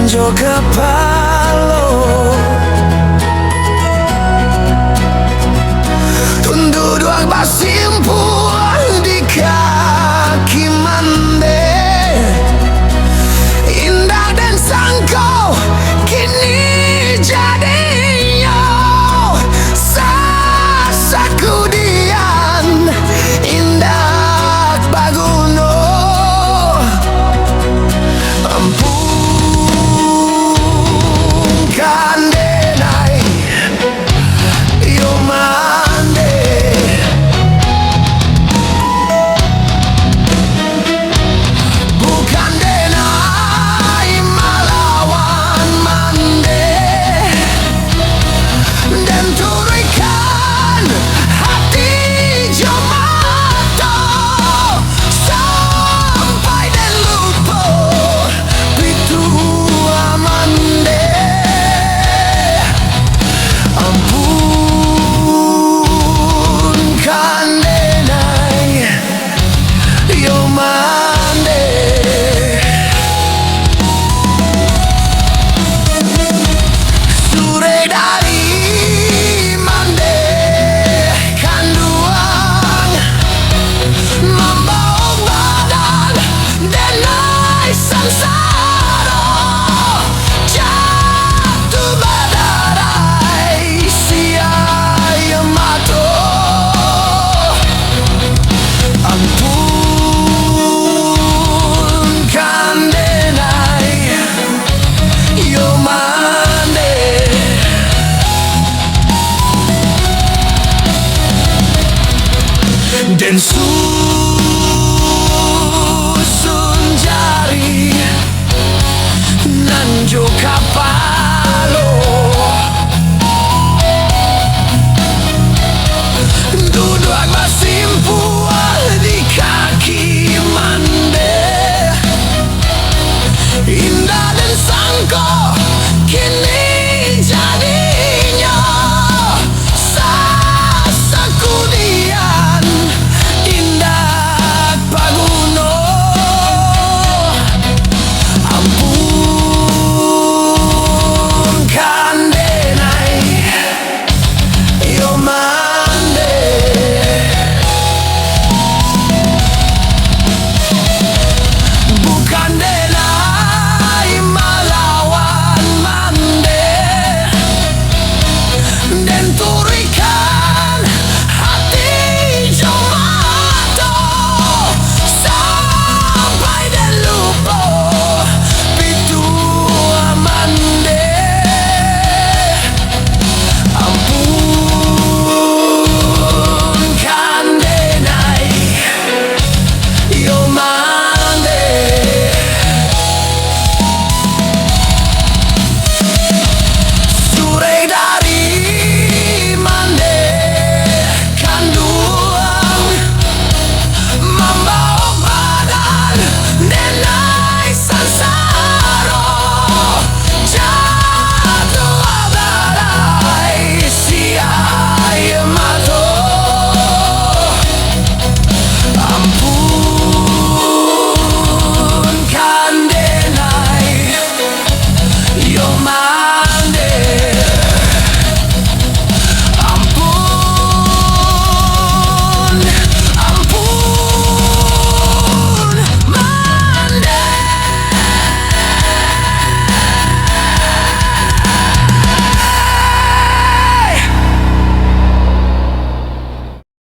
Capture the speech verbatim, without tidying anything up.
jo kapalo. Tunduduang basimpuang di kaki mande. Indak den sangko kini jadinyo. Sasakudian indak baguno. Ampunkan denai, yo mande. Bukan denai malawan mande. Den turuikan hati jo mato, sampai den lupo pituah mande. Ampunkan denai, yo mande. Surek dari mande kanduang, mambaok badan denai sansaro, jatuah badarai siai mato. Ampunkan denai, yo mande. Den su-